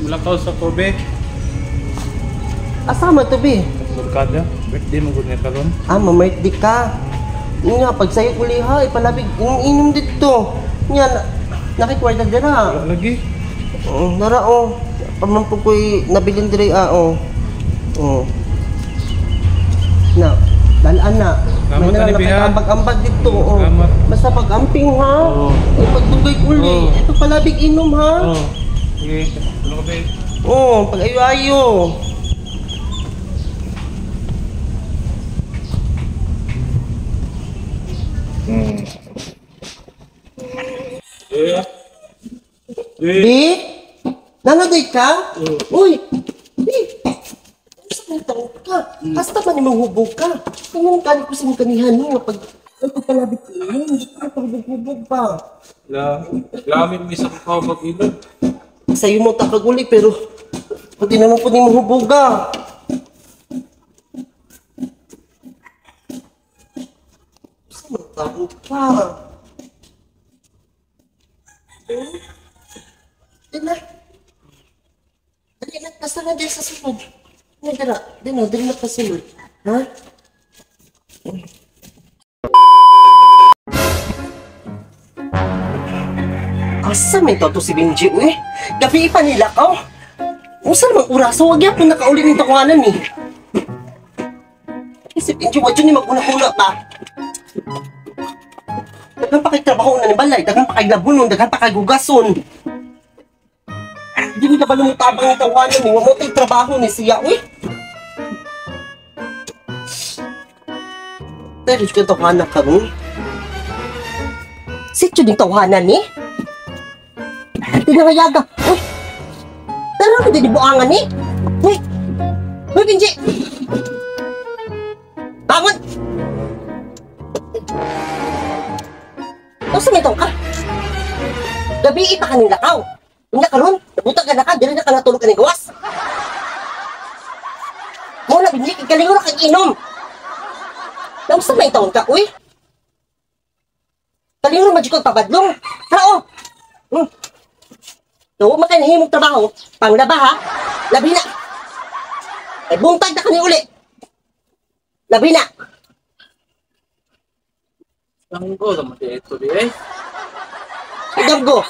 Mulakaw sa Kobe. Asa man to be? Barkada, birthday mo gud niya karon. Ah, mamirthday ka. Nga, pag sayo uli ha, ipalabig, inom dito. Nga, nakikwarta dira. Wala lagi. Oh, nara oh. Pamampug ko'y nabilin diri ah oh. Oh. Na, dalaan na. Salamat, May ani, Biha. ambag-ambag dito. Oh. Salamat. Basta pag-amping ha. Oo. Ay, pagdugay uli. Oo. Ito palabig inom ha. Oh. Sige, tulong ka be. Oo, pag ayo-ayo. Eh. Eh. Bi? Nanaday ka? Uy! Bi! Sa kang taon ka? Hasta man imong hubog ka. Tingnan kani ko sa imong kanihan mo pag ay pagpalabit ko yun, hindi ka pagubog pa. La, lamit mi sa kakao pag inom. Sa'yo mo takaguli pero pati naman po ni mong hubog ka. Sa mga tao ka? Hmm? Di na. Dali na, basta na dyan sa sulod. Dali na, dali na, dali na pa sulod. Ha? Asa may to si Benji, uy? Gabi pa nila ka, oh. Unsa namang oras? Huwag yapon nakauli ng tawanan, eh. Si Benji, wag yun yung mag-una-una pa. Daghan pa kay trabaho na ni balay, daghan pa kay labunon, daghan pa kay gugason. Hindi ka ba lumutabang ng tawanan ni? Wa mo tay trabaho ni siya, uy. Pero ka tawanan ka ron. Sityo din tawanan ni? Tinangayaga. Uy! Pero ano din ibuangan ni? Uy! Uy, Benji! Bangon! Unsa may taong ka? Gabi pa kaning lakaw. Unya karon, nabutag ka na ka, dili na ka natulog kaning gawas. Mo na Benji, kalingo na kag inom. Unsa may taon ka, uy? Kalingo na jud kag pabadlong. Tara oh. So, huwag makinahimong trabaho, panglaba ha, labi na. Ay, buntag na kani uli. Labi na. Tanggo naman di ito di eh. Idamgo.